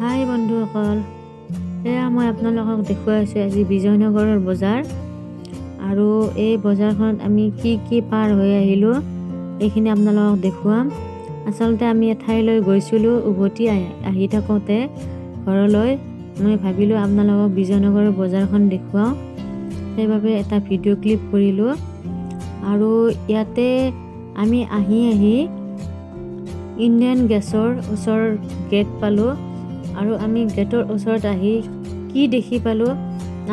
হাই বন্ধুসকল, এয়া মই আপোনালোকক দেখুৱাই আছোঁ আজি বিজয়নগৰৰ বজাৰ। আৰু এই বজাৰখনত আমি কি কি পাৰ হৈ আহিলোঁ এইখিনি আপোনালোকক দেখুৱাম। আচলতে আমি এঠাইলৈ গৈছিলোঁ, উভতি আহি থাকোঁতে ঘৰলৈ মই ভাবিলোঁ আপোনালোকক বিজয়নগৰৰ বজাৰখন দেখুৱাওঁ, সেইবাবে এটা ভিডিঅ' ক্লিপ কৰিলোঁ। আৰু ইয়াতে আমি আহি আহি ইণ্ডিয়ান গেছৰ ওচৰৰ গেট পালোঁ। আৰু আমি গেটৰ ওচৰত আহি কি দেখি পালোঁ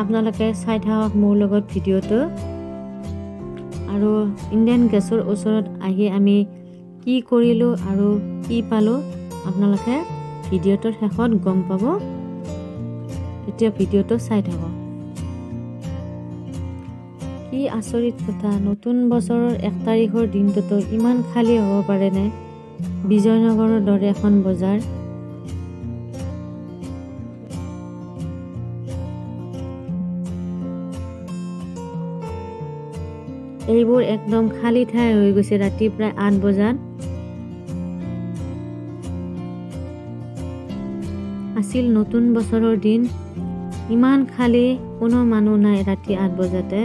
আপোনালোকে চাই থাকক মোৰ লগত ভিডিঅ'টো। আৰু ইণ্ডিয়ান গেছৰ ওচৰত আহি আমি কি কৰিলোঁ আৰু কি পালোঁ আপোনালোকে ভিডিঅ'টোৰ শেষত গম পাব। এতিয়া ভিডিঅ'টো চাই থাকক। কি আচৰিত কথা, নতুন বছৰৰ 1 তাৰিখৰ দিনটোতো ইমান খালী হ'ব পাৰেনে বিজয়নগৰৰ দৰে এখন বজাৰ। এইবোৰ একদম খালী ঠাই হৈ গৈছে ৰাতি প্ৰায় 8 বজাত। আছিল নতুন বছৰৰ দিন, ইমান খালী, কোনো মানুহ নাই ৰাতি 8 বজাতে।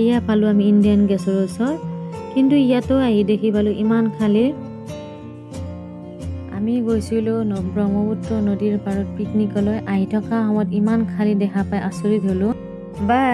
এয়া পালোঁ আমি ইণ্ডিয়ান গেছৰ ওচৰ, কিন্তু ইয়াতো আহি দেখি পালোঁ ইমান খালী। আমি গৈছিলোঁ ব্ৰহ্মপুত্ৰ নদীৰ পাৰত পিকনিকলৈ, আহি থকা সময়ত ইমান খালী দেখা পাই আচৰিত হ'লোঁ। বাই।